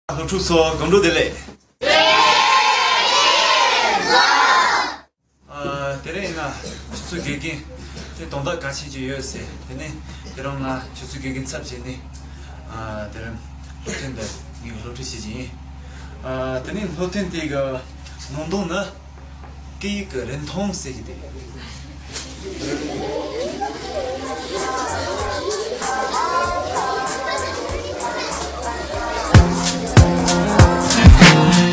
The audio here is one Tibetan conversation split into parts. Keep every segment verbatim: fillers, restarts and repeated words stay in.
སློབ་ཕྲུག་ཚོ་དགོང་དྲོ་བདེ་ལེགས། ཨ། དེ་རིང་ང་ཆུ་ཚོད་དགེ་རྒན་དེ་དོན་དག་ག་ཅི་ཅིག་ཡོད་ཟེར། དེ་ནས་དེ་རིང་ང་ཆུ་ཚོད་དགེ་རྒན་ཚབ་བྱས་ནས། ཨ། དེ་རིང་སློབ་ཐུན་འདི་ངས་སློབ་ཁྲིད་བྱེད་ཀྱི་ཡིན། ཨ། དེ་ནས་སློབ་ཐུན་དེ་གི་ནང་དོན་ནི། སྐད་ཡིག་གི་རིན་ཐང་ཟེར་གྱི་དེ།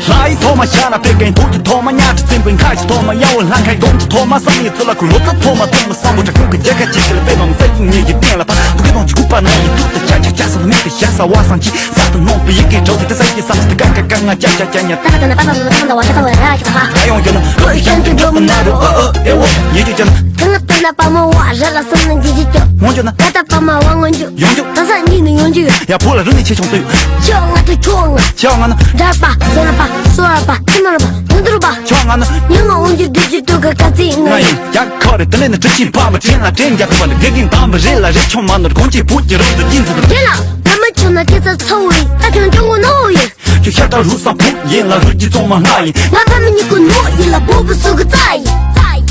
ལྷ་ཡི་ཐོག་མ་ཤ་ན་པད་ཀན་དུག་གི་ཐོག་མ་ཉ་ཁྲི་བཙན་པོའི་ཁ་གི་ཐོག་མ་ཡ་བོ་ལྷ་ཁའི་གདོང་གི་ཐོག་མ་བསམ་ཡས་ཚུལ་ལ་ཁུ་ལོ་ཙཱ་ཐོག་མ་ཐོག་མ་བསམ་པོ་དྲ་ཁུང་གི་རྒྱལ་ཁ་ཅིག་གི་ལ་པད་མ་མ་ས་ཡིན་ངེད་ཀྱི་སྟེང་ལ་ཕ་དུ་ཁ་དོང་གི་སྐུད་པ་ན་ཡི་དུ་དུ་ཅ་ཅ་ཅ་ས་མེད་དུ་ཤ་ས་བ་སང་ཅི་ས་དུ་ནོག་པའི་ཡི་གེ་གྲོགས་དེ་དུ་ས་ཡི་ས་དུ་ཀ་ཀ་ཀ་ང་ཅ་ཅ་ཅ་ཉ། ད་ད་ན་པ་པ་མ་ཐང་ད་བ་ཤ་ས་བ་ར་ཤ་ས་ཧ། ད་ཡོང་རྒྱུ་ན་ལོ་ཡི་ཤང་གི་འགྲོ་མི་ན་རུ་ཨ་ཨ་ཨེ་འོ་ཉེ་རྒྱུ་ཅན། ད་ང་ད་ན་པ་མ་བ་ར་ལ་སང་ན་འཇི་འཇི་ཅོ། ངོ་རྒྱུ་ན། ད་ད་པ་མ་བ་ངོ་རྒྱུ། ཡོང་རྒྱུ། ད་ས་གཉིས་ནི་ཡོང་རྒྱུ་ཡོད། ཡ་བུ་ལ་རུ་ནི་ཆེ་ཆུང་ཏུ། ཆོ་ང་ཏུ་ཆོ་ང་། ཆོ་ང་ན། འདྲ་པ་སོ་ར་པ་སོ་ར་པ་ཏི་ན་ར་པ་དུ་དུ་ར་པ། ཆོ་ང་ན། ཉི་མ་འོང་རྒྱུ་དུ་ཅི་ཏུ་ག་ག་ཚི་ང་ཡིན། ཡ་ཁོ་རེ་དེ་ལས་ནི་གྲི་ཆིན་ཕ་མ་དྲིན་ལ་དྲིན་རྒྱག་པ་ལ་དགེ་རྒན་དམ་པ་རེད་ལ་རེ་ཆུང་མ་ནོར་གོང་ཅི་བུ་ཀྱི་རོགས་དུ་ཡིན་ཟེར་དུ། རེད་ལ་ད་མ་ཆུང་ན་སྐད་ཆ་ཚ་བོ་ཡིན། ད་ཆུང་ཆུང་གོ་ནོ་ཡིན། ཁྱོད་ཤ་སྟག་རུ་སང་ཕུག་ཡིན་ལ་རུ་གྱི་ཙོང་མ་ལྔ་ཡིན། ང་ཕ་མི་གཉིས་ཀོ་ནོ་ཡིན་ལ་བོ་བུ་སུ་གི་རྩ་ཡིན། རྩ་ཡིན།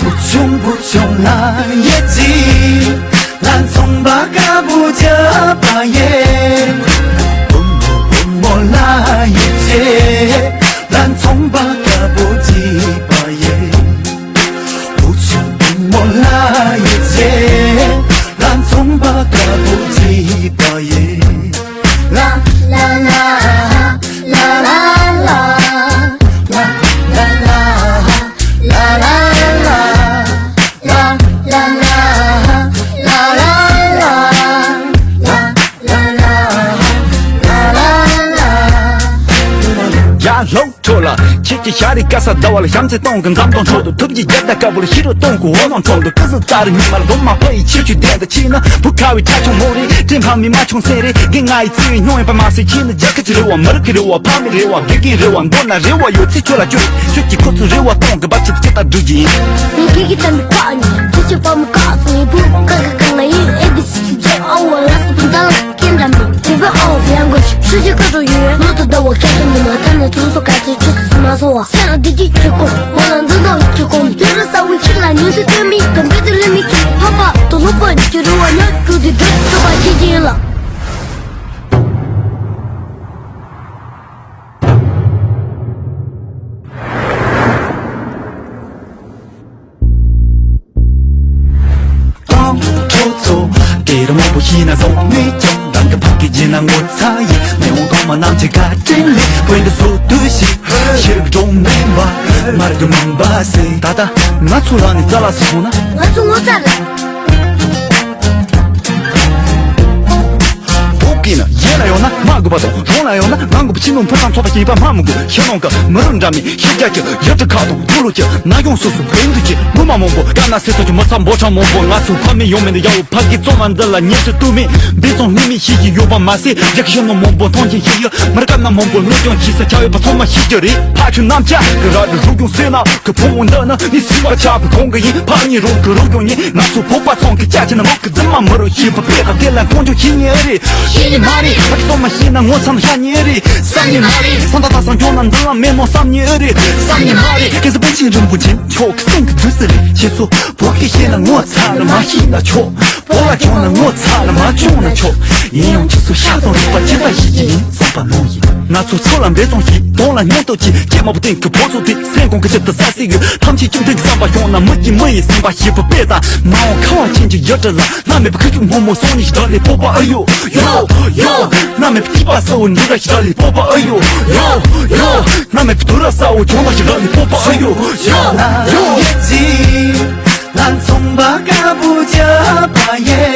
བུ་ཆུང་བུ་ཆུང་ལ་ཡེ་ཅི། ལ་ཚོང་པ་དཀར་པོ་རྒྱབ་པ་ཡེ། བུ་མོ་བུ་མོ་ལ་ཡེ་ཅི། ལ་ཚོང་པ་དཀར་པོ་རྒྱབ་པ་ཡེ། བུ་ཆུང་བུ་མོ་ལ་ཡེ་ཅི། ལ་ཚོང་པ་དཀར་པོ་རྒྱབ་པ་ཡེ། ལ་ལ་ལ། ལ་ལ་ལ། ལ་ལ་ལ། ལ་ལ་ལ། ལ་ལ་ལ། ལ་ལ་ལ། ལ་ལ་ལ། ལ་ལ་ལ། ཡ་ལོ། ཁྲོ་ལ། ཁྱེད་ཀྱི་ཤ་རི་ཀ་ས་ཟླ་བ་ལ་བྱམས་བརྩེ་གཏོང་གི་འཛམ་གདོང་ཁྲོད་དུ་ཐུབ་ཀྱི་རྒྱལ་དར་དཀར་པོ་ལ་ཤི་རུ་གཏོང་གི་འོ་ལོང་ཁྲོད་དུ་ཀི་སི་ཙ་རི་ཉི་མ་ལ་ལོ་མ་ཕ་ཡི་ཆེ་ཆུ་ལྡན་དུ་ཕྱིན་ན་བུ་ཁ་བའི་ཁྲ་ཆུང་མོ་རེད། དྲིན་ཕ་མི་མ་ཆུང་སེ་རེད། དགེ་ང་ཡི་བརྩེ་བའི་སྙིང་བའི་པ་མ་སེ་ཁྱེད་ནི་རྒྱལ་ཁབ་ཀྱི་རེ་བ་མི་རིགས་ཀྱི་རེ་བ་ཕ་མའི་རེ་བ་དགེ་རྒན་རེ་བ་མདོར་ན་རེ་བ་ཡོད་ཚེ་ཁྱོད་ལ་བཅོལ་ཁྱོད་ཀྱི་ཁོ་ཚོའི་རེ་བ་གཏོང་གི་བར་ཆད་ཅི་ལྟར་སྒྲུབ་ཀྱི་ཡིན། ངས་ཁྱེད་ཀྱི་དམ་པའི་ཁ་ནས་ཁྱེད་ཀྱི་པ་མི་ཀ་ཚོ་ཡི་བུ་ཀ་ཀ་ཀ་ང་ཡིན། ཨེ་བི་སི་ཇེ་ཨོ་ཝ་ལ་སི་པི་ཛ་ལ། ཀེམ་ར་མི། ཏི་བི་ཨོ་ལེང་གུ་ཨེ་ཇི། ཧྲི་ཅི་ཀ་ཏོ་ཡོད། ལོ་ཏོ་ཟླ་བ་ཁྱེད་ཀྱི་མི་མ་ཐ་ན་ཚོང་སོ་ག་ཚོད་ཆུ་ཚོད་མ་སོ་བ། སེ་ར་འདི་གི་ཁྱེད་ཀོ་ང་ལ་འཛིན་ཏོ་ཁྱེད་ཀོ་དུ་རུ་ས་བའི་ཁྱེད་ལ་ཉུང་སི་ཏོ་མི་གམ་བེ་ཏི་ལི་མི་ཁྱེད་ཕ་པ་ཏོ་ལོ་པ་ཁྱེད་རུ་བ་ཉག་ཁྱོད་དུ་འགྲོ་ཏོ་པ་ཁྱེད་ཀྱི་ཡིན་ལ། ཁྲོ་ཚོ། སྐད་ར་མང་པོ་ཤེས་ན་བཟང་མེད་ཀྱང་། རང་གི་ཕ་སྐད་བརྗེད་ན་ངོ་ཚ་ཡིན། མི་འོང་གང་མ་རྣམས་ཀྱི་བཀའ་དྲིན་ལས། བོད་འདི་སོ་དུ་ཞིག་ཤེས་རིག་སྒྲོན་མེད་པ། མ་རིག་གི་མུན་པ་སེལ། ད་ལྟ་ང་ཚོ་རང་ནས་རྩ་ལ་སོང་ན། ང་ཚོ་ངོ་ཚ་རེད། བོད་སྐད་ནི་ཡན་ལ་ཡོང་ན་མ་དགོས་པ་དང་། རང་ལ་ཡོང་ན་ང་དགོས་པ། ཕྱི་ནང་ཕུ་ཐང་ཚོགས་པ་ཞིག་ཡིན་པ་སྨྲ་མི་དགོས། ཤི་ནང་གི་མི་རབས་འདྲ་མིན་ཤི་རྒྱ་ཆེ། ཡུལ་གྲུ་ཁག་དང་འདུག་ལོ་ཆེ། ན་གཞོན་སོ་སོ་བོད་འདི་ཆེ། ངོ་མ་མང་པོ་ཡང་ན་སེ་སོ་ཆེ། མི་ཚང་འབོར་ཆང་མང་པོ། ང་ཚོའི་ཕ་མེས་ཡང་མེད་འདི་ཡ་བོ་ཕ་གི་བཙོང་མ་འདི་ལ་ཉེས་སུ་གཏུག་མེད། འབད་བཙོང་ལྷད་མེད་ཤེས་ཀྱི་ཡོད་པ་མ་ཟད། རྒྱ་གི་ཤི་ནང་མང་པོ་མཐོང་ཆེན་ཤེས་ཡོད། མི་རབས་ན་མང་པོ་བློ་སྦྱོང་ཤེས་ས་ཆ་ཡོད་པ་ཚང་མ་ཤེས་རྒྱུ་རེད། ཕ་ཆུ་རྣམས་ཆ་གི་ར་རུ་རུ་གྱོང་སེ་ན། ཁོ་ཕོ་བོ་འདི་ནི་ནི་སྲིད་པ་ཆགས་པའི་གོང་གི་ཡིན། ཕ་ཉིད་རང་གི་རོ་གྱོང་ཉིད། ང་ཚོ་བོད་པ་ཚང་གི་ཅག་ཅི་ན་མོ་གི་རྫི་མ་མི་རུ་ཤེས་པ་པས་དང་དེ་ལ་མཐོང་ཆུང་ཤེས་ཉེ་ཨེ་རེད། ཤེས་ཉེ་མ་རེད། ང་ཚོ་མ་ཤེས་ན་ངོ་ཚ་ན་ཤ་ཉེ་ཨེ་རེད། བསམ་ཉེ་མ་རེད། སང་ད་ད་སང་ཁྱོང་ན་འདི་ལ་མེད་མོ་བསམ་ཉེ་ཨེ་རེད། བསམ་ཉེ་མ་རེད། སྐལ་ས་པཎ་ཆེན་རིན་པོ་ཆེ་མཆོག་གི་གསུང་གི་དུས་སུ་རེད། ཁྱེད་ཚོ་བོད་སྐད་ཤེས་ན་ངོ་ཚ་ན་མ་ཤེས་ན་ཆོག་བོད་ལ་ཁྱོང་ན་ངོ་ཚ་ན་མ་ཁྱོང་ན་ཆོག་ཡིན་ཡང་ཁྱེད་ཚོ་ཤ་དང་རུས་པ་ཇི་ལྟར་ཤེས་ཀྱི་ཡིན་བསམ་པ་ནང་ཡིན། ང་ཚོ་ཚོ་ལ་འབད་བརྩོན་བྱེད། གདོང་ལ་སྙིང་སྟོབས་ཀྱིས། སྐྱེས་མ་བུ་སྟེང་གི་ཕོ་ཚོ་དེ་སེམས་ཁོང་གི་ཆེད་དུ་ས་སྲིད་ཡོད། ཐམས་ཅད་བཅོམ་ལྡན་གྱི་བསམ་པ་ཤོང་ན། མི་གཅིག་མི་ཡི་སེམས་པ་ཞེ་པོ་པས་དང་། མ་འོངས་ཁ་བ་ཅན་གྱི་ཡུལ་གྲུ་ལ། བླ་མེད་པའི་ཁུ་བྱུག་སྔོན་མོ་སོང་ནས་ཞིག་ར་ལས་སྤོབས་པ་ཨ་ཡོ་ཡོ་ཡོ། བླ་མེད་པའི་སྐྱིད་པ་གསལ་བོ་འདི་ར་ཞིག་ར་ལས་སྤོབས་པ་ཨ་ཡོ་ཡོ་ཡོ། བླ་མེད་པའི་དུ་ར་གསལ་བོ་གྱོང་ལ་ཞིག་ར་ལས་སྤོབས་པ་ཨ་ཡོ་ཡོ་ཡོ། ལ་ཚོང་པ་དཀར་པོ་རྒྱབ་པ་ཡེ།